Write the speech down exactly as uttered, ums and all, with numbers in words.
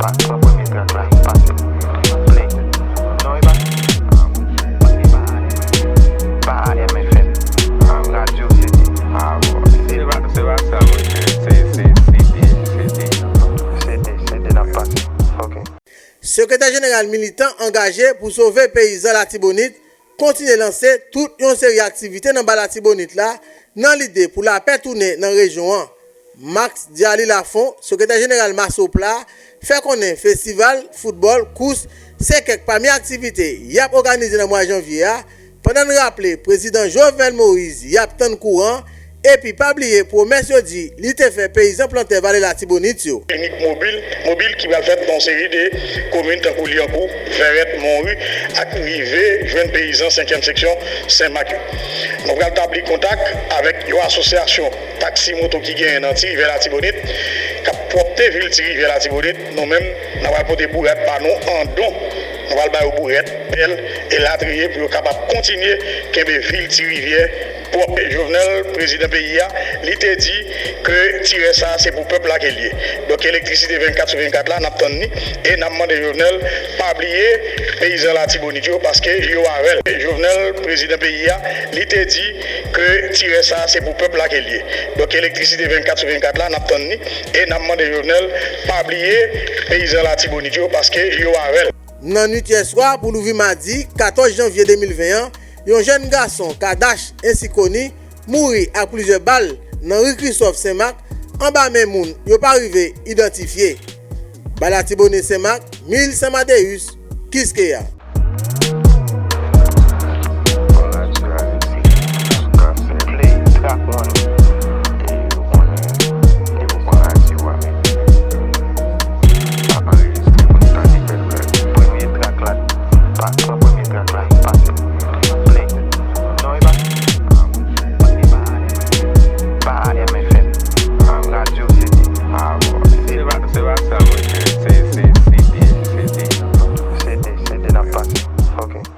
Pran premye trak la, pase. Play. Non, e pa, e pa A M F M. Radyo C D. Ah, bon, se pa, se pa sa, mwen, se, se, se C D, C D. C D, C D n ap pase. Ok. Sekretè jeneral Militan Angaje pou Sove Peyizan Latibonit kontinye lanse tout yon seri aktivite nan Ba Latibonit la nan lide pou lapè tounen nan rejyon an. Max Dialy Lafont, sekretè jeneral Masopla, fè konnen festival, foutbòl, kous, se kèk pami aktivite y ap òganize nan mwa janvye a, pandan n raple prezidan Jovenel Moïse y ap tann kouran, epi pa bliye pwomès yo di li te fè peyizan plantè Vale Latibonit yo. Klinik mobil, mobil ki pral fèt nan yon seri de komin tankou Lyankou, Vèrèt, Monri, ak rive jwenn peyizan senkyèm seksyon Senmak yo. Nou pral tabli kontak avèk yon asosyasyon taksi moto ki genyen nan Ti Rivyè Latibonit, k ap pwòpte vil Ti Rivyè Latibonit. Nou menm, n a pral pote bourèt ba nou an don. Nou pral ba yo bourèt, pèl, elatriye, pou yo kapab kontinye kenbe vil Ti Rivyè pwòp. Jovenel, prezidan peyi a, li te di ke tirè sa a se pou pèp la ke l ye. Donk, elektrisite vennkat sou vennkat la, n ap tann ni, e n ap mande Jovenel pa bliye peyizan Latibonit yo, paske yo avè l. Jovenel, prezidan peyi a, li te di ke tirè sa a se pou pèp la ke l ye. Donk, elektrisite vennkat sou vennkat la, n ap tann ni, e n ap mande Jovenel pa bliye peyizan Latibonit yo, paske yo avè l. Nan nwit yè swa pou louvri madi katòz janvye de mil ven an, yon jèn gason, Kadash Ensikoni, mouri ak plizyè bal nan ri Kristòf Senmak, anba men moun yo pa rive idantifye. Ba Latibonit Senmak, Milsen Madeus, Kiskeya.